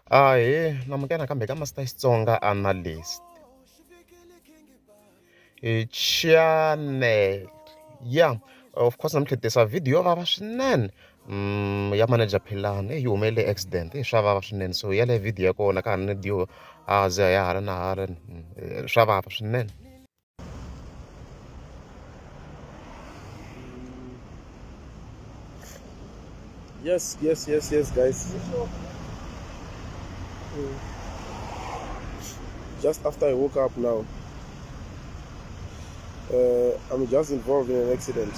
Ahee, namukela nakambe ka Master Xitsonga Analyst channel. Ya of course namuntlha hi tisa video yo vava swinene ya manager Philani yi humelele accident swa vava swinene so yaleyo video ya kona ka ha ri ni a ze ya hala na hala swa vava swinene. Yes, yes, yes, yes, guys. Just after I woke up now, I'm just involved in an accident.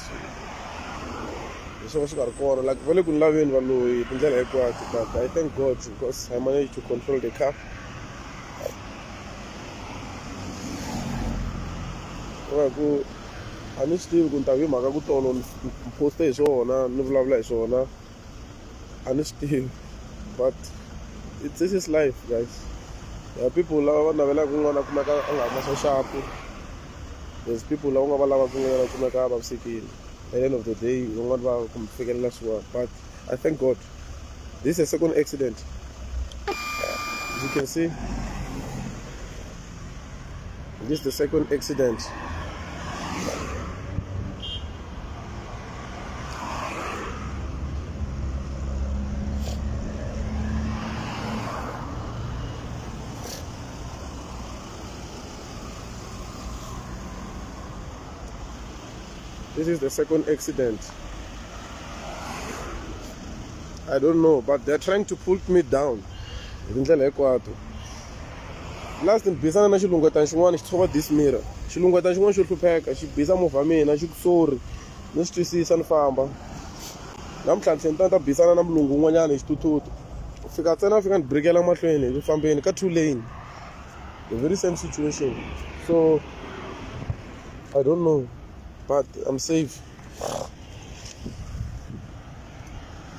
Leswi swi nga ri kona like va le ku ni laveni valoyi tindlela hinkwato, but I thank God because I managed to control the car. Hi ku a ni swi tivi ku ni ta ku hi mhaka ku tolo ni post-e hi swona ni vulavula hi swona a ni swi tivi but this is life guys. There are people lava va navelaka un'wana a kumeka a nga humesa xapu, there's people lava nga va lavaka un'wanyana a kumeka a vavisekile. At the end of the day van'wani va ku fikelela swin'wana but I thank God. This is a second accident. As you can see, this is the second accident. This is the second accident. I don't know, but they're trying to pull me down. Hi tindlela hinkwato. Last ni bisana na xilungwetana xin'wana xi tshova this mirror. Xilungwetana xin'wana xo hlupheka xi bisa movha mina xi ku sorry. Ni swi twisisa ni famba. Namuntlha ni tlhela ni ta ni ta bisana na mulungu un'wanyana hi xithuthuthu. Fika ntsena a fika ni birikela mahlweni hi ku fambeni ka two lane. The very same situation. So I don't know, but I'm safe.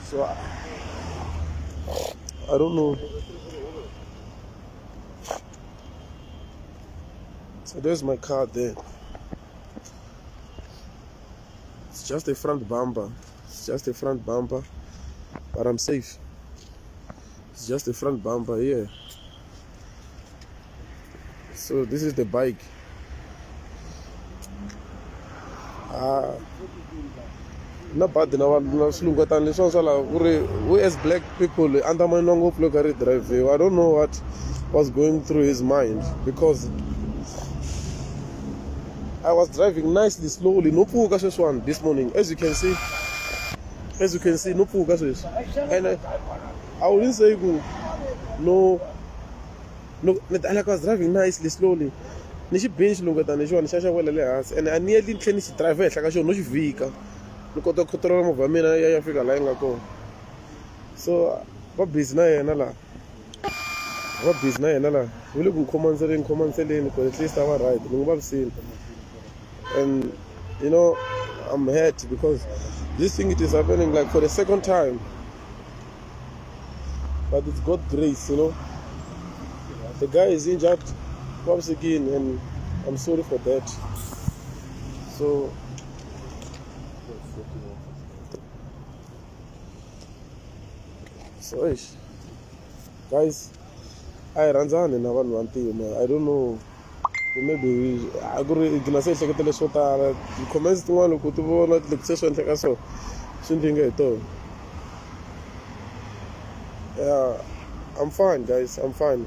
So I don't know. So there's my car there. It's just a front bumper. It's just a front bumper, but I'm safe. It's just a front bumper here. So this is the bike. Ah, na badi na vanhu na swilungwetana leswiwa swa laha ku ri we as black people andamaniwa ngopfu loko a ri drive. I don't know what was going through his mind because I was driving nicely slowly no pfuka sweswiwani this morning, as you can see, as you can see, no pfuka sweswi. And I wouldn't say ku no no, like I was driving nicely slowly, ni xi bini xilungwetana lexiwani xa xa wela le hansi and a ni endli ni tlhela ni xi drive ehenhla ka xona no xi vhika ni kota ku control movha ya mina ya ya fika laha yi nga kona. So va busy na yena laha, va busy na yena laha, va le ku n'wi khomanseleni khomanseleni ku at least a va right ni n'wi vavisile. And you know I'm hurt because this thing, it is happening like for the second time, but it's God grace, you know. The guy is injured once again and I'm sorry for that. So eish, guys, a hi rhandzani na vanhu va ntima. I don't know, maybe a ku ri gina se ehleketele swo tala. Ti-comments tin'wana loko ti vona loko se swi endleka so swi ndzinga hi tona. Yeah, I'm fine guys, I'm fine.